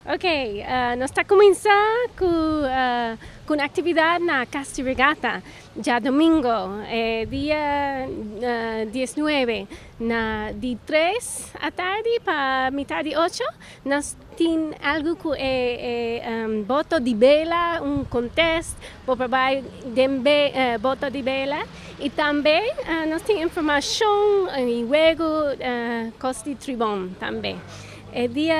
Ok, nos ta cuminsa cu un actividad na Cas di Regata djadomingo e dia 19 na di 3 atardi pa mitar di 8. Nos tin algo cu e boto di bela, un contest, bo por bay den boto di bela y tambe nos tin informacion y wego cos di Tribon tambe. E dia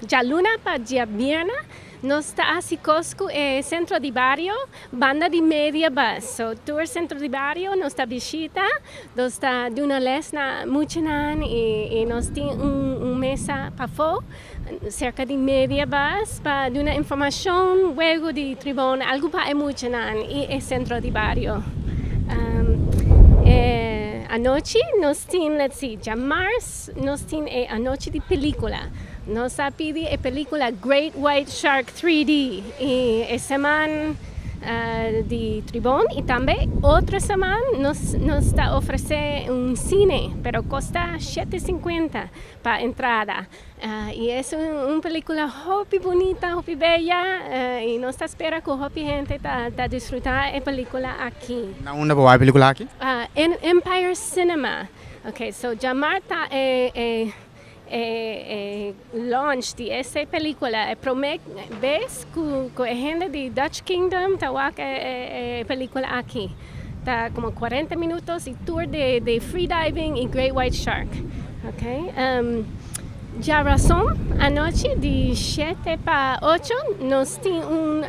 djaluna pa djabierna nos ta hasi kos ku e sentro di bario banda di media bus. So tur sentro di bario nos ta bishita, nos ta duna les na muchanan i nos tin un mesa pafó serka di media bus pa duna informashon, wego di tribon, algu pa e muchanan i e sentro di bario. E anochi nos tin, let's see, djamars. Nos tin e anochi di pelicula. Nos a pidi e pelicula Great White Shark 3D y e seman di Tribon y tambe otro seman nos nos ta ofrece un cine pero costa shete cincuenta pa entrada y es un pelicula hopi bunita hopi bella y nos ta spera cu hopi hende ta ta disfruta e pelicula aki. Na unda bo wak e pelicula aki? Empire Cinema. Ok, so djamar ta e e e e launch di ese pelicula, e prome bes cu cu e hende di Dutch Kingdom ta wak e e e pelicula aki. Ta como 40 minutos y tur di di free diving y great white shark. Ok, djarazon anochi di shete pa ocho nos tin un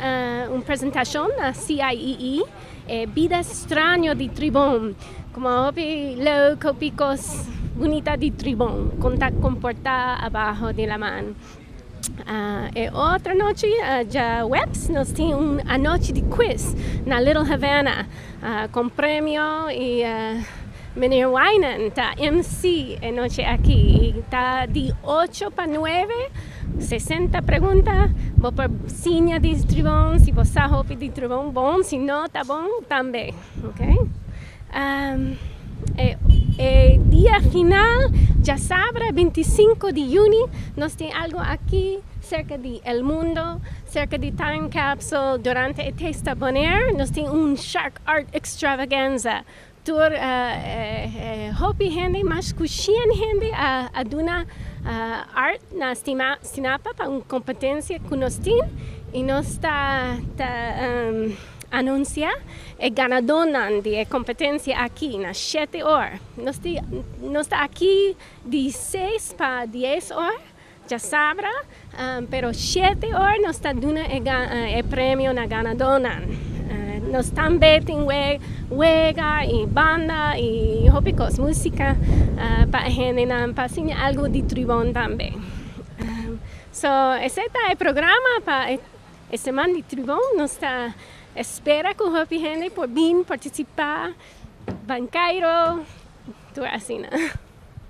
un presentacion na CIEE. E bida straño di Tribon. Como hopi leuk, hopi cos bunita di Tribon, con ta comporta abaho di laman. E otro anochi, djaweps, nos tin un anochi di quiz na Little Havana con premio y Meneer Wynen ta MC e nochi aki y ta di ocho pa nuebe. 60 pregunta, bo por siña di Tribon, si bo sa hopi di Tribon bon, si no ta bon tambe, ok. E e dia final djasabra 25 di juni nos tin algo aki serka di El Mundo, serka di Time Capsule durante e Taste of Bonaire nos tin un Shark Art Extravaganza. Tur hopi hende, mas ku shien hende a duna art na Stinapa pa un kompetensia ku nos tin i nos ta anunsia e ganadónan di e kompetensia aki na shete or. Nos ta aki di seis pa dies or djasabra, pero shete or nos ta duna e premio na ganadónan. Nos tambe tin wega i banda i hopi kos, músika pa e hendenan pa siña algu di Tribon tambe. So esei ta e programa pa e siman di Tribon. Nos ta espera ku hopi hende por bin partisipá, ban Cairo, tur asina.